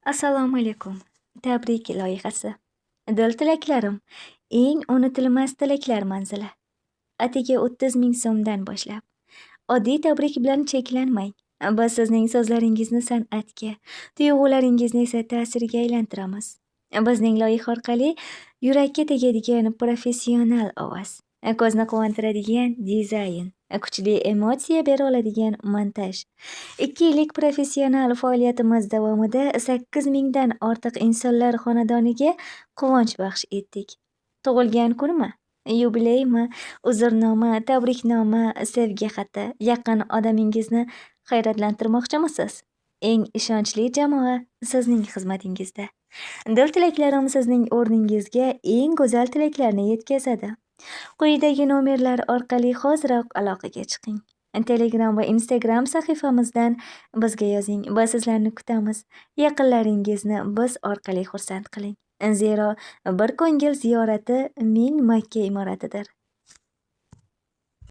Assalomu alaykum. Tabrik loyihasi. Dil tilaklarim eng unutilmas tilaklar manzili. Atigi 30 ming so'mdan boshlab. Oddiy tabrik bilan cheklanmang. Biz sizning so'zlaringizni san'atga, tuyg'ularingizni esa ta'sirga aylantiramiz. Bizning loyiha orqali yurakka tegadigan professional ovoz, ko'zni quvontiradigan dizayn, kuchli emotsiya bera oladigan montaj. 2 yillik professional faoliyatimiz davomida 8 mingdan ortiq insonlar xonadoniga quvonch baxsh etdik. Tug'ilgan kunmi? Yubileymi? Uzrnoma, tabriknoma, sevgi xati, yaqin odamingizni hayratlantirmoqchimisiz? Eng ishonchli jamoa sizning xizmatingizda. Dil tilaklarim sizning o'rningizga eng go'zal tilaklarni yetkazadi. Quyidagi nomerlar orqali hoziroq aloqaga chiqing. Telegram va Instagram sahifamizdan bizga yozing. Biz sizlarni kutamiz. Yaqinlaringizni biz orqali xursand qiling. Zero bir ko'ngil ziyorati ming Makka imoratidir.